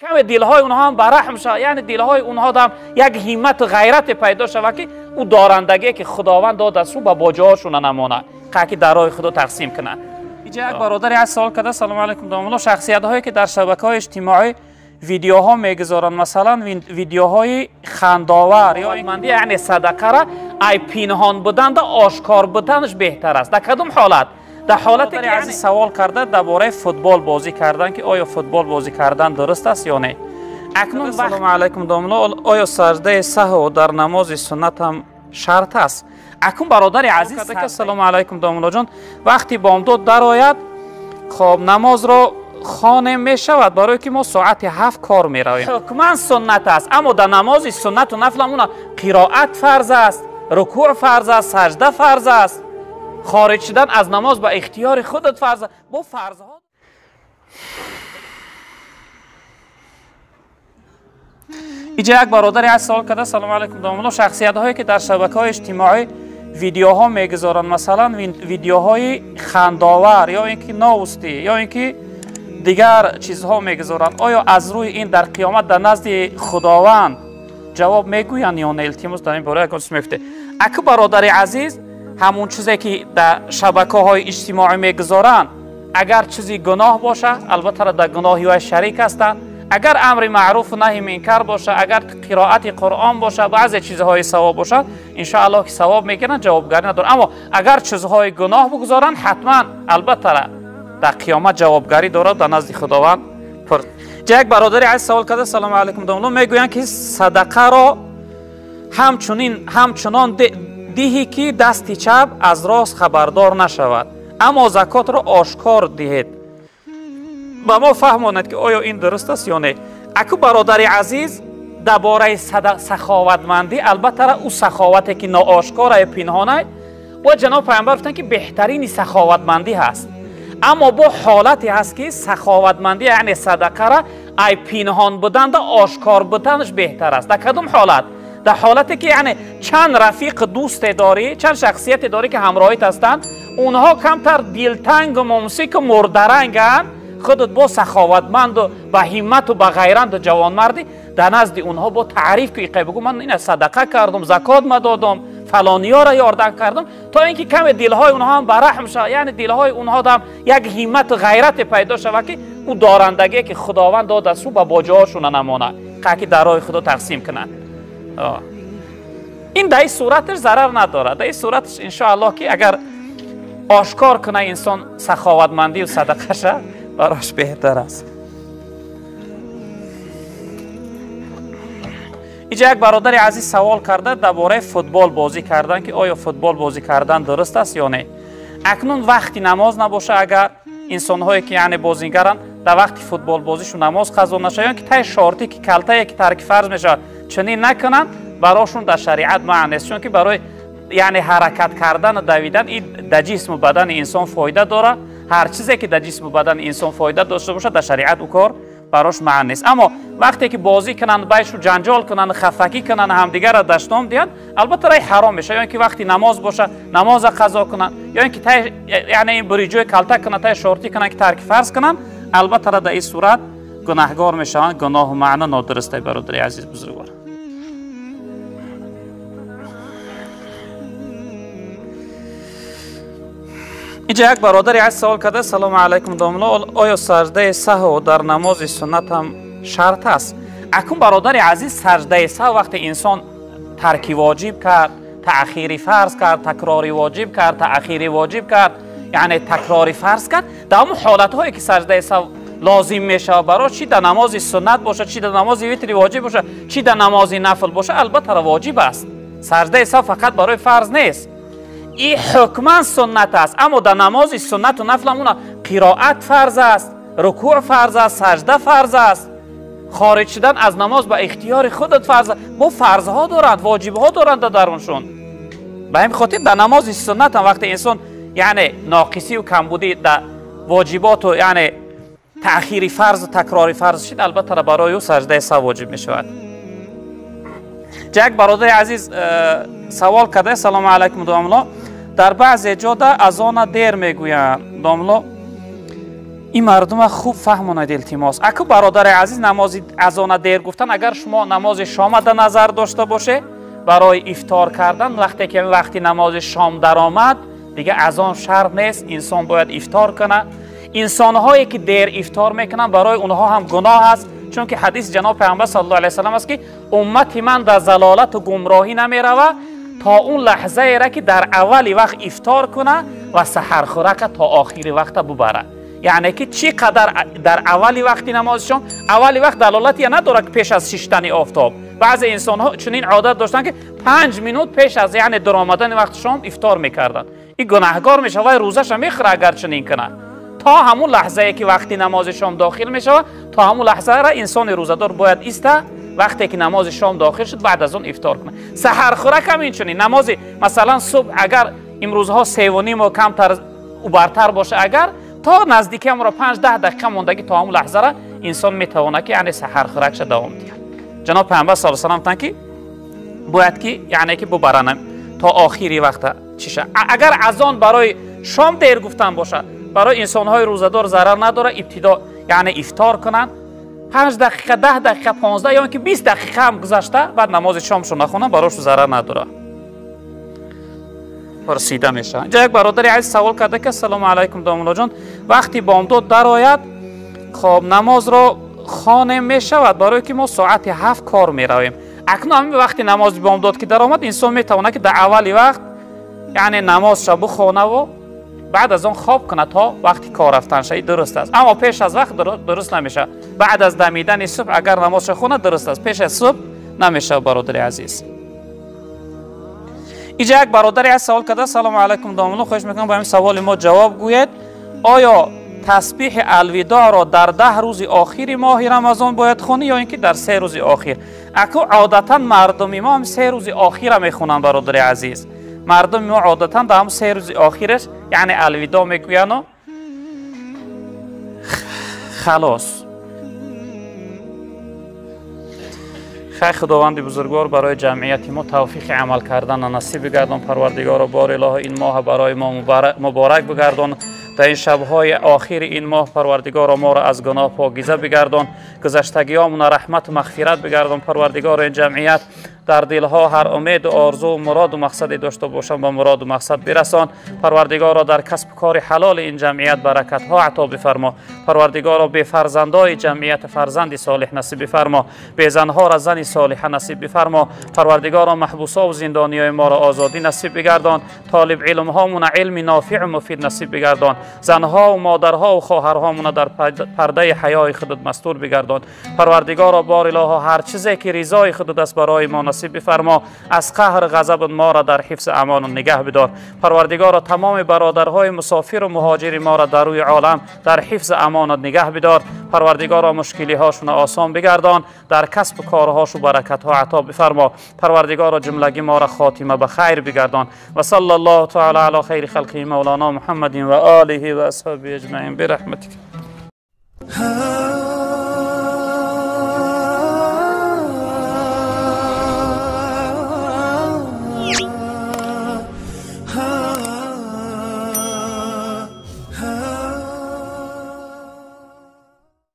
Каме дилҳои онҳо ҳам бараҳм шавад, яъне дилҳои онҳо ҳам як ҳиммату ғайрате пайдо шавад, ки ӯ дорандагие ки Худованд додааст, ӯ ба боҷоҳошона намонад, ки дар роҳи Худо тақсим кунад. Инҷа як бародаре аз савол карда: салому алайкум домулло, шахсиятҳое ки дар шабакаҳои иҷтимоӣ видеоҳо мегузоранд, масалан видеоҳои хандовар ё яъне садақара ай пинҳон буданда ошкор буданаш беҳтар аст. Дар кадом ҳолат? Дар ҳолате ки азиз савол карда дар бораи футбол бозӣ кардан, ки оё футбол бозӣ кардан дуруст аст ё не. Акнун салому алайкум домулло, оё саждаи саҳв дар намози суннат ҳам шарт аст? Акнун бародари азиз, салому алайкум домуллоҷон, вақти бомдод дарояд, хоб намозро хонем мешавад, барое ки мо соати 7 кор меравем. Ҳукман суннат аст, аммо дар намози суннату нафл ҳам уна қироат фарз аст, рукӯъ фарз аст, сажда фарз аст. Хориҷ шудан аз намоз ба ихтиёри худат фарз аст. Бо фарзҳо инҷа як бародаре аз савол карда: салому алайкум домулло, шахсиятҳое ки дар шабакаҳои иҷтимоӣ видеоҳо мегузоранд, масалан видеоҳои хандовар ё ин ки новустӣ ё ин ки дигар чизҳо мегузоранд, оё аз рӯи ин дар қиёмат дар назди Худованд ҷавоб мегӯянд ё не? Илтимос дар ин бора ягон чиз мегуфтед. Аку бародари азиз, ҳамон чизе ки дар шабакаҳои иҷтимоӣ мегузоранд, агар чизи гуноҳ бошад, албатта дар гуноҳи вай шарик ҳастанд. Агар амри маъруфу наҳи мункар бошад, агар қироати Қуръон бошад, баъзе чизҳои савоб бошад, иншоаллоҳ ки савоб мегиранд, ҷавобгарӣ надоранд. Аммо агар чизҳои гуноҳ бигузоранд, ҳатман албатта дар қиёмат ҷавобгарӣ дорад дар назди Худованд. Пур як бародари азиз савол карда: салому алайкум домулло, мегӯянд ки садақаро ҳамчунон диҳӣ ки дасти чап аз рост хабардор нашавад, аммо закотро ошкор диҳед. Ба мо фаҳмонад ки оё ин дуруст аст ё не. Аку бародари азиз, дар бораи саховатмандӣ, албатта ӯ саховате ки ноошкора ё пинҳона, бо ҷаноб пайғамбар гуфтанд ки беҳтарини саховатмандӣ ҳаст. Аммо бо ҳолате ҳаст ки саховатмандӣ яъне садақара ай пинҳон буданда ошкор буданаш беҳтар аст. Дар кадом ҳолат? Дар ҳолате ки яъне чанд рафиқ дӯсте дорӣ, чанд шахсияте дорӣ ки ҳамроҳит ҳастанд, онҳо камтар дилтангу мумсику мурдаранганд, худат бо саховатманду ба ҳиммату ба ғайранду ҷавонмардӣ, дар назди онҳо бо таъриф ки иқай бигӯ ман ина садақа кардам, закот мадодам, фалониёро ёрдам кардам, то ин ки каме дилҳои онҳо ҳам бараҳм шавад, яъне дилҳои онҳо ҳам як ҳиммату ғайрате пайдо шавад, ки ӯ дорандагие ки Худованд додааст, ӯ ба боҷоҳошона намонад, ки дар роҳи Худо тақсим кунад. Ин дар ин сураташ зарар надорад. Дар ин сураташ иншоаллоҳ ки агар ошкор кунад инсон саховатмандию садақаша, барош беҳтар аст. Инҷа як бародари азиз савол карда дар бораи футбол бозӣ кардан, ки оё футбол бозӣ кардан дуруст аст ё не. Акнун вақти намоз набошад, агар инсонҳое ки яъне бозигаранд дар вақти футболбозишу намоз қазо нашавад, ё ки таи шортӣ ки калтае ки тарки фарз мешавад чунин накунанд, барошон дар шариат манъ нест, чунки барои яъне ҳаракат кардану давидан ин дар ҷисму бадани инсон фоида дорад. Ҳар чизе ки дар ҷисму бадани инсон фоида дошта бошад, дар шариат ӯ кор барош манъ нест. Аммо вақте ки бозӣ кунанд, байшу ҷанҷол кунанд, хафакӣ кунанд, ҳамдигарро даштом диҳанд, албатта рай ҳаром мешавад. Ё ин ки вақти намоз бошад, намоза қазо кунанд, ё ин ки яъне ин буриҷои калта кунанд, тай шортӣ кунанд, ки тарки фарз кунанд, албатта дар ин сурат гунаҳгор мешаванд. Гуноҳу маъно нодуруст, бародари азиз бузургвор. Инҷа як бародаре аз савол карда: салому алайкум домулло, оё саждаи саҳв дар намози суннат ҳам шарт аст? Акун бародари азиз, саждаи саҳв вақте инсон тарки воҷиб кард, таъхири фарз кард, такрори воҷиб кард, таъхири воҷиб кард, яъне такрори фарз кард, дар ҳамон ҳолатҳое ки саждаи саҳв лозим мешавад барош, чи дар намози суннат бошад, чи дар намози витри воҷиб бошад, чи дар намози нафл бошад, албатта воҷиб аст. Саждаи саҳв фақат барои фарз нест, ин ҳукман суннат аст. Аммо дар намози суннату нафл ҳам уна қироат фарз аст, рукӯъ фарз аст, сажда фарз аст. Хориҷ шудан аз намоз ба ихтиёри худат фарз аст. Бо фарзҳо доранд, воҷибҳо доранд дар даруншон. Ба ҳамин хотир дар намози суннат ҳам вақте инсон яъне ноқисию камбудӣ дар воҷиботу яъне таъхири фарзу такрори фарз шид, албатта барои ӯ саждаи саҳв воҷиб мешавад. Як бародари азиз савол карда: салому алайкум домулло, дар баъзе ҷода азона дер мегӯянд домулло, Ин мардума хуб фаҳмонад, илтимос. Аку бародари азиз, намози азона дер гуфтан, агар шумо намози шома дар назар дошта боше, барои ифтор кардан вақте ки вақти намози шом даромад, дига азон шарт нест, инсон бояд ифтор кунад. Инсонҳое ки дер ифтор мекунанд, барои онҳо ҳам гуноҳ аст, чунки ҳадиси ҷаноб пайғамбар саллаллоҳу алайҳи васаллам аст ки уммати ман дар залолату гумроҳӣ намерава то он лаҳзаеро ки дар аввали вақт ифтор кунад ва саҳархӯрака то охири вақта бубарад. Яъне ки чӣ қадар дар аввали вақти намози шом, аввали вақт далолатия надорад ки пеш аз шиштани офтоб. Баъзе инсонҳо чунин одат доштанд ки 5 минут пеш аз яъне даромадани вақти шом ифтор мекарданд. Ин гунаҳгор мешавад, вай рӯзаша мехӯрад агар чунин кунад. То ҳамун лаҳзае ки вақти намози шом дохил мешавад, то ҳамун лаҳзаро инсони рӯзадор бояд иста, вақте ки намози шом дохил шуд, баъд аз он ифтор кунад. Саҳархӯрак ҳам инчунин. Намози масалан субҳ агар имрӯзҳо 3:30 камтар убартар боша, агар то наздикиамро 5-10 дақиқа мондагӣ, то ҳамун лаҳзаро инсон метавонад ки яъне саҳархӯракша давом диҳад. Ҷаноб пайғамбар саллаллоҳу алайҳи васаллам гуфтанд ки бояд ки яъне ки бубаранам то охири вақта чиша. Агар азон барои шом дер гуфтан бошад, барои инсонҳои рӯзадор зарар надорад, ибтидо яъне ифтор кунанд, 5 дақиқа, 10 дақиқа, 15 ё ин ки 20 дақиқа ҳам гузашта, баъд намози шомшо нахонанд, барошу зарар надорад. Пурсида мешавад. Инҷа як бародари азиз савол карда ки ассалому алайкум домуллоҷон, вақти бомдод дарояд, хоб намозро хонем мешавад, барое ки мо соати 7 кор меравем. Акнун ҳамин вақти намози бомдод ки даромад, инсон метавонад ки дар аввали вақт яъне намозша бихонаву баъд аз он хоб кунад то вақти кор рафтанша. Ин дуруст аст, аммо пеш аз вақт дуруст намешавад. Баъд аз дамидани субҳ агар намозша хонад дуруст аст, пеш аз субҳ намешавад бародари азиз. Инҷа як бародари аз савол карда: салому алайкум домулло, хоҳиш мекунам ба ҳамин саволи мо ҷавоб гӯед. Оё тасбиҳи алвидоъро дар 10 рӯзи охири моҳи рамазон бояд хонӣ ё ин ки дар 3 рӯзи охир? Аку одатан мардуми мо ҳам 3 рӯзи охира мехонанд бародари азиз. Мардуми мо одатан дар ҳам 3 рӯзи охираш яъне алвидоъ мегӯяну халос. Хай худованди бузургвор барои ҷамъияти мо тавфиқи амал карданро насиб бигардон. Парвардигоро, бори илоҳо ин моҳ барои мо муборак бигардон. Дар ин шабҳои охири ин моҳ парвардигоро моро аз гуноҳ покиза бигардон, гузаштагиҳомона раҳмату мағфират бигардон. Парвардигоро, ин ҷамъият дар дилҳо ҳар умеду орзу, муроду мақсаде дошта бошанд, ба муроду мақсад бирасон. Парвардигоро, дар касбу кори ҳалоли ин ҷамъият баракатҳо ато бифармо. Парвардигоро, бефарзандои ҷамъият фарзанди солиҳ насиб бифармо, безанҳоро зани солиҳа насиб бифармо. Парвардигоро, маҳбусову зиндониёи моро озодӣ насиб бигардон, толибилмҳомона илми нофиъу муфид насиб бигардон, занҳову модарҳову хоҳарҳомона дар пардаи ҳаёи худат мастур бигардон. Парвардигоро, бор илоҳо, ҳар чизе ки ризои худат аст барои мо насиб бифармо, аз қаҳр ғазаб моро дар ҳифзи амону нигаҳ бидор. Парвардигоро, тамоми бародарҳои мусофиру муҳоҷири моро дар рӯи олам дар ҳифзи амонат нигаҳ бидор. Парвардигоро, мушкилиҳошонро осон бигардон, дар касбу корҳошу баракатҳо ато бифармо. Парвардигоро, ҷумлаги моро хотима ба хайр бигардон. Ва салла аллоҳу таала ала хайри халқиҳи мавлоно муҳаммадин ва олиҳи ва асҳобиҳи аҷмаин бираҳматик.